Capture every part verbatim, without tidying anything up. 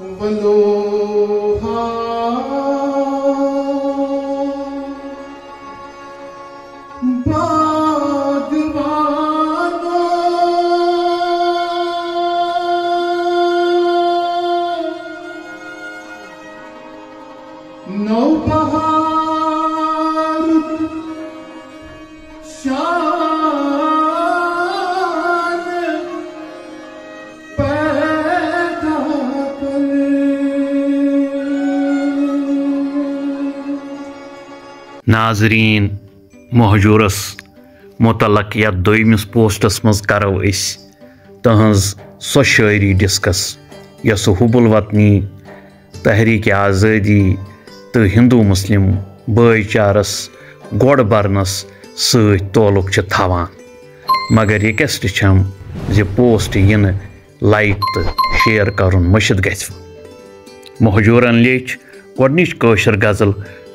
ولو ہا باغبانو، نو بہارُک شان پیدا کر۔ ناظرین، مہجورس متعلق یتھ دویمس پوسٹس منز کرو أسۍ تہنز سۄ شٲعری ڈسکس، یۄسہٕ حب الوطنی، تحریک آزادی تہٕ ہندو مسلم بٲے چارس گۄڈ برنس سۭتۍ تعلق چھِ تھاوان۔ مگر ریکویسٹ چھم زِ پوسٹ یِنہٕ لائک تہٕ شیئر کرُن مٔشِتھ گژھِ۔ مہجورن لیچھ گۄڈنِچ کٲشِر غزل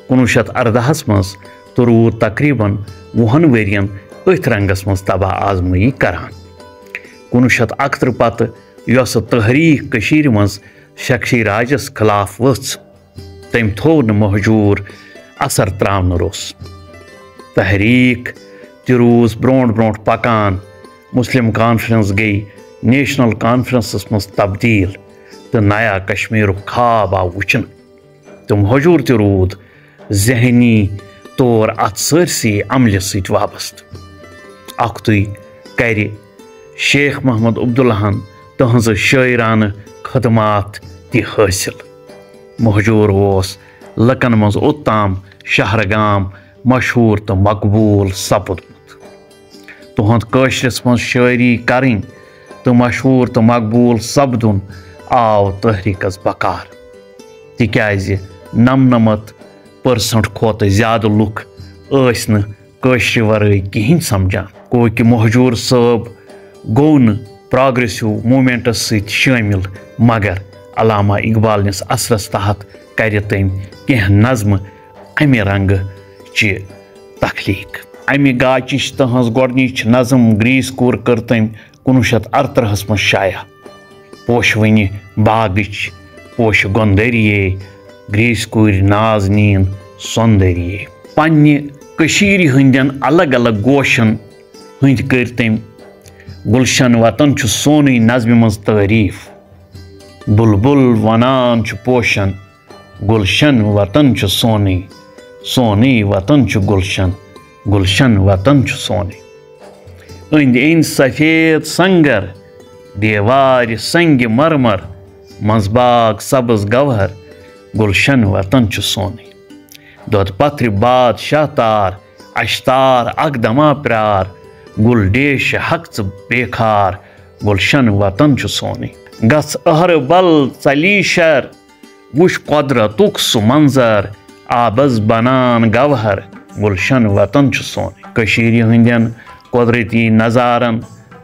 کُنوُہ شیٚتھ ارداہس منٛز تہٕ روٗد تقریباً وُہن ؤرین أتھۍ رنگس منٛز طبع آزمٲیی کران۔ کُنوُہ شیٚتھ اکترٕہ پتہٕ یۄسہٕ تحریک کٔشیٖرِ منٛز شخصی راجس خلاف ؤژھ، تٔمۍ تھوو نہٕ مہجور اثر تراونہٕ روٚس۔ تحریک تہِ روٗز برونٛٹھ برونٛٹھ پکان۔ مسلم کانفرنس گٔیہِ نیشنل کانفرنسس منٛز تبدیل تہٕ نیا کشمیرُک خواب آو وُچھنہٕ۔ تہٕ مہجور تہِ روٗد ذہنی طور اتھ سٲرسٕے عملہِ سۭتۍ وابستہٕ۔ اکھتُے کرِ شیخ محمد عبداللہن تہنٛزٕ شٲعرانہٕ خدمات تہِ حٲصِل۔ مہجور اوس لکن منٛز اوٚت تام شہرگام مشہوٗر تہٕ مقبوٗل سپُدمُت۔ تہنٛد کٲشرِس منٛز شٲعری کرٕنۍ تہٕ مشہوٗر تہٕ مقبوٗل سپدُن آو تحریکس بکار، تِکیازِ نمنمتھ پرسنٹ کھۄتہٕ زیادٕ لُکھ ٲسۍ نہٕ کٲشرِ ورٲے کِہینۍ سمجھان۔ گوٚو کہِ مہجور صٲب گوٚو نہٕ پروگریسو موومنٹس سۭتۍ شٲمِل، مگر علامہ اقبال نِس اثرس تحت کرِ تٔمۍ کینٛہہ نظمہٕ امہِ رنگہٕ چہِ تخلیق۔ امہِ گاچِچ تہنٛز گۄڈنِچ نظم گریز کوٗر کٔر تٔمۍ کُنوُہ شیٚتھ ارترٕہس منٛز شایع۔ پوشوٕنہِ باغٕچ پوشہِ گۄندریے، گریز کوٗرِ ناز نیٖن سۄندریے۔ پننہِ کٔشیٖرِ ہٕنٛدٮ۪ن الگ الگ گوشن ہٕنٛدۍ کٔرۍ تٔمۍ گلشن وطن چھُ سونُے نظمہِ منٛز تعریف۔ بلبل ونان چھُ پوشن، گلشن وطن چھُ سونُے، سونُے وطن چھُ گلشن، گلشن وطن چھُ سونُے۔ أنٛدۍ أنٛدۍ سفید سنگر، دیوارِ سنگ مرمر، منٛز باغ سبز گوہر، گلشن وطن چھُ سونُے۔ دۄد پتھرِ بادشاہ تار، اشتار اکھ دما پیار، گُل ڈیش حق ژٕ بیخار، گلشن وطن چھُ سونُے۔ گژھ اہربل ژلی شر، وُچھ قۄدرتُک سُہ منظر، آبس بنان گوہر، گلشن وطن چھُ سونُے۔ کٔشیٖرِ ہٕنٛدٮ۪ن قۄدرتی نظارن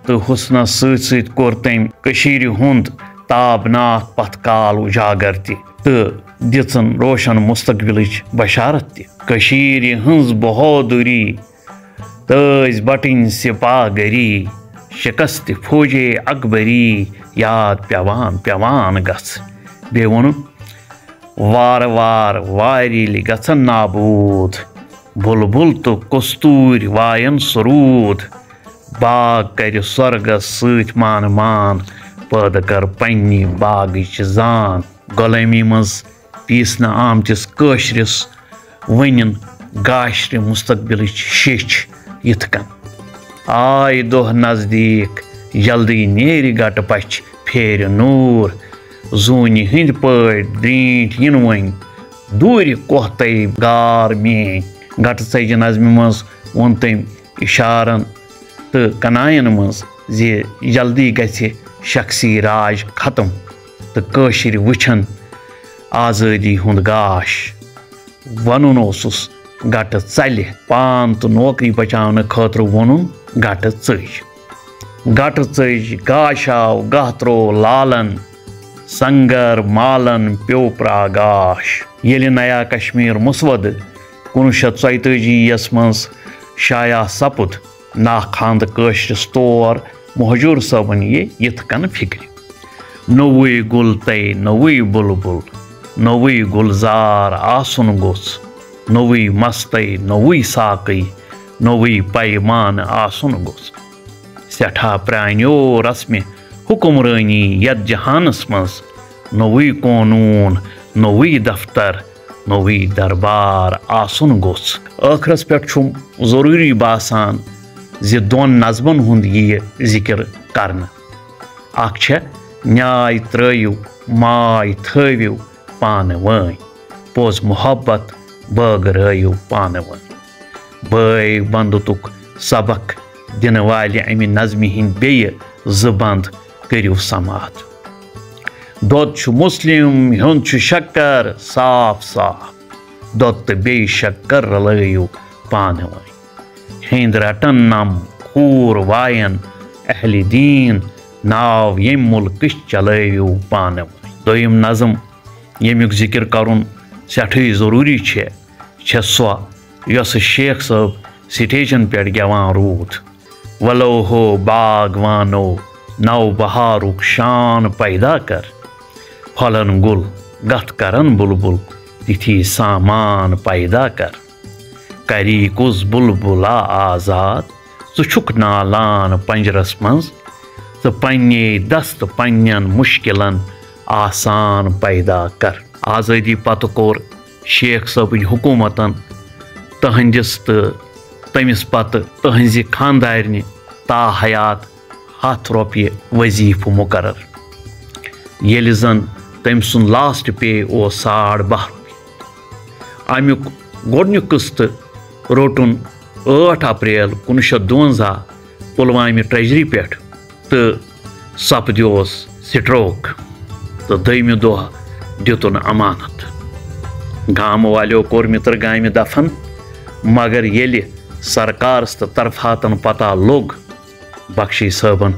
تہٕ حسنس سۭتۍ سۭتۍ کوٚر تٔمۍ کٔشیٖرِ ہُنٛد تابناک پتھ کال اُجاگر تہِ تہٕ دِژٕن روشن مستقبلٕچ بشارت تہِ۔ کٔشیٖرِ ہٕنٛز بہادری، تٲج بٹٕنۍ سپاہ گری، شکست فوجے اکبری، یاد پیوان پیوان گژھ۔ بیٚیہِ ووٚنُن، وارٕ وارٕ وارِ ییٚلہِ گژھن نابوٗد، بُلبُل تہٕ کستوٗرۍ وایَن سرود۔ باغ کرِ سۄرگس سۭتۍ مان مان، پٲدٕ کر پننہِ باغٕچ زان۔ غلٲمی منٛز پیٖسنہٕ آمتِس کٲشرِس ؤنِن گاشرِ مستقبلٕچ شیٚچھ یِتھ کٔنۍ، آے دۄہ نزدیٖک، جلدی نیرِ گٹہٕ پچھ پھیرِ نوٗر۔ زوٗنہِ ہٕنٛدۍ پٲٹھۍ درٛینٛٹھۍ یِنہٕ وۄنۍ، دوٗرِ کوہ تَے گار میٲنۍ۔ گٹہٕ ژَجہِ نظمہِ منٛز ووٚن تٔمۍ اِشارن تہٕ کناین منٛز زِ جلدی گژھِ شخصی راج ختم تہٕ کٲشِرۍ وٕچھن آزٲدی ہُنٛد گاش۔ وَنُن اوسُس گٹہٕ ژَلہِ، پان تہٕ نوکری بچاونہٕ خٲطرٕ ووٚنُن گٹہٕ ژٔج۔ گٹہٕ ژٔج، گاش آو، گاہ تروو لالن، سنگر مالن پیوٚو پرٛاگاش۔ ییٚلہِ نیا کشمیر مسودٕ کُنوُہ شیٚتھ ژۄیتٲجی یَس منٛز شایع سپُد، ناخواندٕ کٲشرِس طور مہجور صٲبن یہِ یِتھ کٔنۍ فِکرِ۔ نوٚوُے گُل تہٕ نوٚوُے بُلبُل، نوٚوُے گُلزار آسُن گوٚژھ، نوٚوُے مستہٕ، نوٚوُے ساقٕے، نوٚوُے پیمانہٕ آسُن گوٚژھ۔ سٮ۪ٹھاہ پرٛانیو رسمہِ حُکمرٲنی یَتھ جہانَس منٛز، نوٚوُے قونوٗن، نوٚوُے دفتر، نوٚوُے دربار آسُن گوٚژھ۔ ٲخرس پٮ۪ٹھ چھُم ضروٗری باسان زِ دۄن نظمن ہُنٛد یِیہِ ذِکِر کرنہٕ۔ اکھ چھےٚ نیاے ترٲیِو، ماے تھٲوِو پانہٕ وٲنۍ، پوٚز محبت بٲگرٲیِو پانہٕ وٲنۍ۔ بٲے بندُتُک سبق دِنہٕ والہِ امہِ نظمہِ ہٕنٛدۍ بیٚیہِ زٕ بند کٔرِو سماعت۔ دۄد چھُ مسلم، ہیوٚن چھُ شکر، صاف صاف۔ دۄد تہٕ بیٚیہِ شکر رلٲیِو پانہٕ وٲنۍ۔ ہیٚنٛدۍ رٹن نم، کھوٗر واین اہلِ دیٖن، ناو ییٚمہِ مُلکٕچ چلٲوِو پانہٕ وٲنۍ۔ دوٚیِم نظم، ییٚمیُک ذِکِر کرُن سٮ۪ٹھٕے ضروٗری چھےٚ، چھےٚ سۄ، یۄسہٕ شیخ صٲب سٹیجن پٮ۪ٹھ گٮ۪وان روٗد۔ ولو ہو باغوانو نو بہارُک شان پیدا کر، پھۄلن گُل گتھ کرن بُلبُل، تِتھی سامان پیدا کر۔ کری کُس بُلبُلا آزاد، ژٕ چھُکھ نالان پنجرس منٛز، ژٕ پننے دست پننٮ۪ن مُشکِلن آسان پیدا کر۔ آزٲدی پتہٕ کوٚر شیخ صٲبٕنۍ حکوٗمتن تہنٛدِس تہٕ تٔمِس پتہٕ تہنٛزِ خانٛدارنہِ تاحیات ہَتھ رۄپیہِ وظیفہٕ مُقرر، ییٚلہِ زن تٔمۍ سُنٛد لاسٹ پے اوس ساڑ باہ رۄپیہِ۔ امیُک گۄڈٕنیُک قٕسطہٕ روٚٹُن ٲٹھ اپریل کُنوُہ شیٚتھ دُوَنزاہ پُلوامہِ ٹریجری پٮ۪ٹھ تہٕ سپدیوس سٹروک تہٕ دوٚیمہِ دۄہ دِتُن امانت۔ گامہٕ والیو کوٚر مِتر گامہِ دفن، مگر ییٚلہِ سرکارس تہٕ طرفاتن پتہ لوٚگ، بخشی صٲبن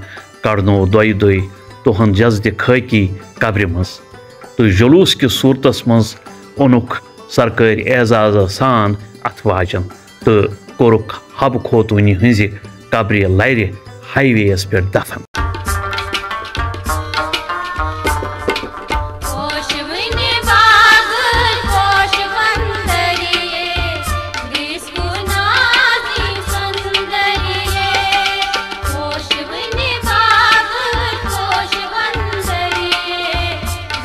کڑنوو دۄیہِ دۄہہِ تُہُنٛد جسدِ خٲکی قبرِ منٛز تہٕ جلوٗس کِس صوٗرتس منٛز اوٚنُکھ سرکٲرۍ اعزازٕ سان اتھٕ واجن تہٕ کوٚرُکھ حبہٕ خوتوٗنہِ ہٕنٛزِ قبرِ لرِ ہائی وے یَس پٮ۪ٹھ دفن۔ پوشوٕنۍ باغ، پوشہٕ وندریے، گریٖسکو نازنہِ سۄندریے۔ پوشوٕنۍ باغ، پوشہٕ وندریے،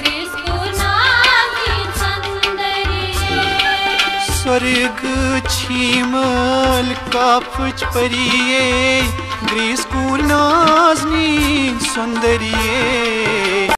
گریٖسکو نازنہِ سۄندریے۔ سۄرگہٕ چھی مٲلۍ کاپھٕچ پریے، گریٖسکو نازنہِ سۄندریے۔